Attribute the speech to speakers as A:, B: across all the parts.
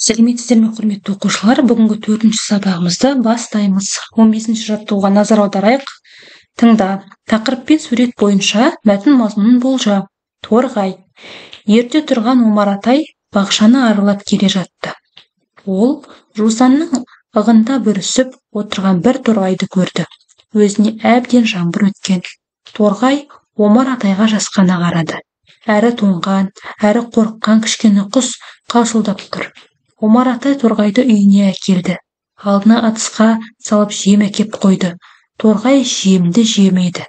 A: Сәлеметсіздер ме, құрметті оқушылар! Бүгінгі төртінші сабағымызды бастаймыз. 15-ші жаттығуға назар аударайық. Тыңда. Тақырып пен сурет бойынша мәтін мазмұнын болжа. Торғай. Ерте тұрған Омар атай бақшаны аралап келе жатты. Ол жусанның ығында бүрісіп отырған бір торғайды көрді. Өзіне әбден жаңбыр өткен. Торғай Омар атайға жасқана қарады. Әрі тоңған, әрі қорыққан кішкене құс қалшылдап тұр. Омар атай торғайды үйіне әкелді. Алдына ыдысқа салып жем әкеп қойды. Торғай жемді жемеді.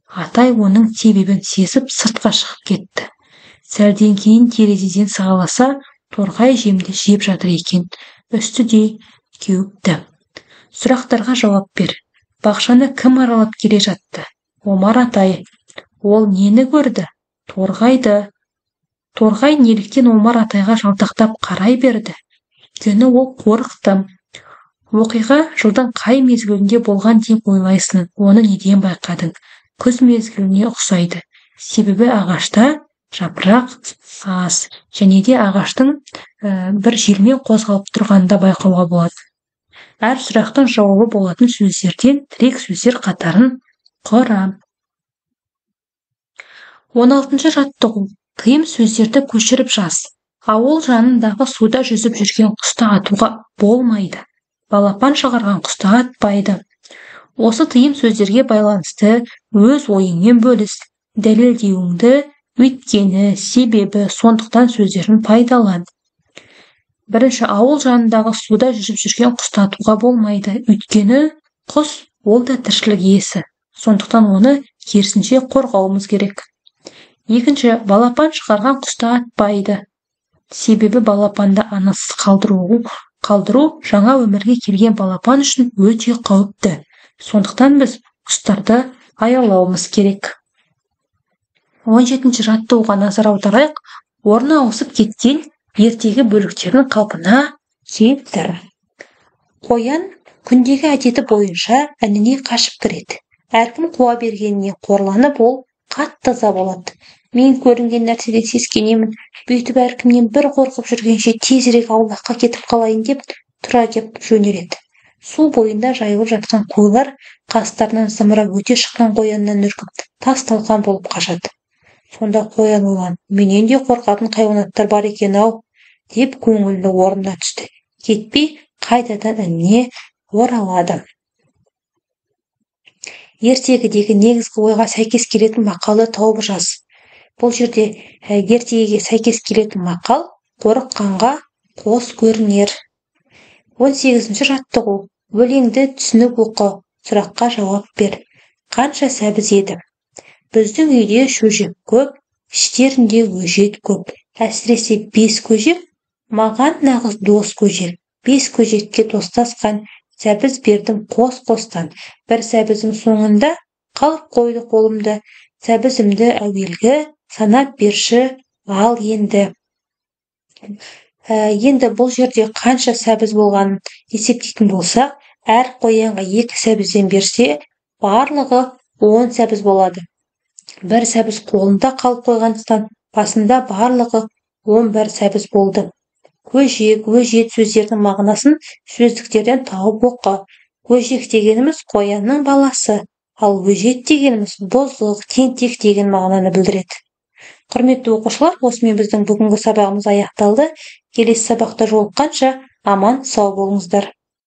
A: Атай оның себебін сезіп, сыртқа шығып кетті. Сәлден кейін терезеден сығаласа, торғай жемді жеп жатыр екен. Үсті де кеуіпті. Сұрақтарға жауап бер. Бақшаны кім аралап келе жатты? Омар атай. Ол нені көрді? Торғайды. Торғай неліктен Омар атайға жалтақтап қарай берді? Өйткені ол қорықты. Оқиға жылдың қай мезгілінде болған деп ойлайсың? Оны неден байқадың? Күз мезгіліне ұқсайды. Себебі ағашта жапырақ аз және де ағаштың бір желмен қозғалып тұрғанын да байқауға болады. Әр сұрақтың жауабы болатын сөздерден тірек сөздер қатарын құра. 16-шы жаттығу. Тыйым сөздерді көшіріп жаз. Ауыл жанындағы суда жүзіп жүрген құсты атуға болмайды. Балапан шығарған құсты атпайды. Осы тыйым сөздерге байланысты өз ойыңмен бөліс. Дәлелдеуіңді өйткені, себебі, сондықтан сөздерін пайдалан. Бірінші, ауыл жанындағы суда жүзіп жүрген құсты атуға болмайды. Өйткені құс ол да тіршілік иесі. Сондықтан оны керісінше қорғауымыз керек. Екінші, балапан шығарған құсты атпайды. Себебі балапанды анасыз қалдыру жаңа өмірге келген балапан үшін өте қауіпті. Сондықтан біз құстарды аялауымыз керек. 17-ші жаттығуға назар аударайық. Орны ауысып кеткен ертегі бөліктерін қалпына келтір. Қоян күндегі әдеті бойынша ініне қашып кіреді. Әркім қуа бергеніне қорланып, ол қатты ыза болады. Мен көрінген нәрседен сескенемін. Бүйтіп әркімнен бір қорқып жүргенше тезірек аулаққа кетіп қалайын деп тұра кеп жөнеледі. Су бойында жайылып жатқан қойлар қастарынан зымырап өте шыққан қояннан үркіп, тас-талқан болып қашады. Сонда қоян ойланып, менен де қорқатын хайуанаттар бар екен-ау деп көңілі орнына түсті. Кетпей қайтадан ініне оралады. Ертегідегі негізгі ойға сәйкес келетін мақалды тауып жаз. Бұл жерде ертегіге сәйкес келетін мақал қорыққанға қос көрінер. 18-ші жаттығу. Өлеңді түсініп оқы, сұраққа жауап бер. Қанша сәбіз еді? Біздің үйде шөжек көп, іштерінде өжет көп. Әсіресе 5 көжек, маған нағыз дос көжек. 5 көжекке достасқан сәбіз бердім қос-қостан. Бір сәбізім соңында қалып қойды қолымда. Сәбізімді әуелгі санап берші ал енді. Енді бұл жерде қанша сәбіз болғанын есептейтін болсақ, әр қоянға 2 сәбізден берсе, барлығы 10 сәбіз болады. Бір сәбіз қолында қалып қойғандықтан басында барлығы 11 сәбіз болды. Көжек, өжет сөздердің мағынасын сөздіктерден тауып оқы. Көжек дегеніміз қоянның баласы, ал өжет дегеніміз бұзық, тентек деген мағынаны білдіреді. Құрметті оқушылар, осымен біздің бүгінгі сабағымыз аяқталды. Келесі сабақта жолыққанша аман сау болыңыздар.